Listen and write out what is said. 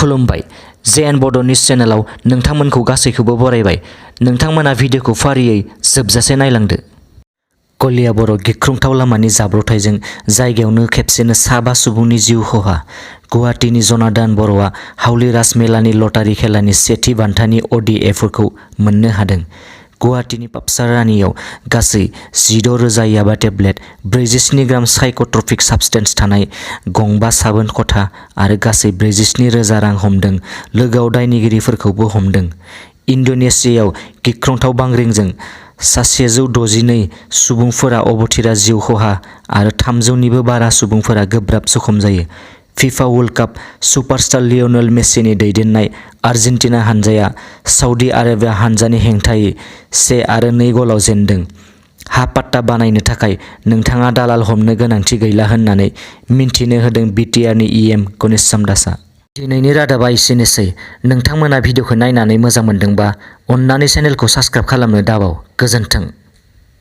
खुलुमबाय जेएन बड' निउज चेनेलाव नोंथांमोनखौ गासैखौबो बरायबाय। नोंथांमोना भिडिअखौ फारियै जोबजासे नायलांदो। कलिया बर' गिख्रंथाव लामानि जाब्रबथायजों जायगायावनो खेबसेनो 5 सुबुंनि जिउ खहा। गुवाहाटीनि जनार्दन बर'आ हावली राजमेलानि लटारि खेलानि सेथि बान्थानि अडि ए4खौ मोननो हादों। गुवाहाटीनि पाबसारानियाव गासै 16,000 याबा टेब्लेट, 47 ग्राम साइक'ट्रपिक साबस्टेन्स थानाय गंबा साबोन खथा आरो गासै 47,000 रां हमदों। लोगोआव दायनिगिरिफोरखौबो हमदों। इन्ड'नेसियायाव गिख्रंथाव बांग्रिंजों 162 सुबुंफोरा अबथिरा जिउ खहा आरो 300निबो बारा सुबुंफोरा गोब्राब जखम जायो। FIFA world cup superstar Lionel मेसिनि दैदेननाय आर्जेन्टिना हानजाया सऊदी आरबिया हानजानि हेंथायै 1 आरो 2 गलाव जेनदों। हा पाट्टा बानायनो थाखाय नोंथाङा दालाल हमनो गोनांथि गैला होननानै मिन्थिनो होदों बिटिआरनि इएम गणेश सामदासा। दिनैनि रादाबा एसेनोसै। नोंथांमोना भिडिअखौ नायनानै मोजां मोनदोंबा अन्नानै चेनेलखौ साबस्क्राइब खालामनो दाबाव। गोजोन्थों।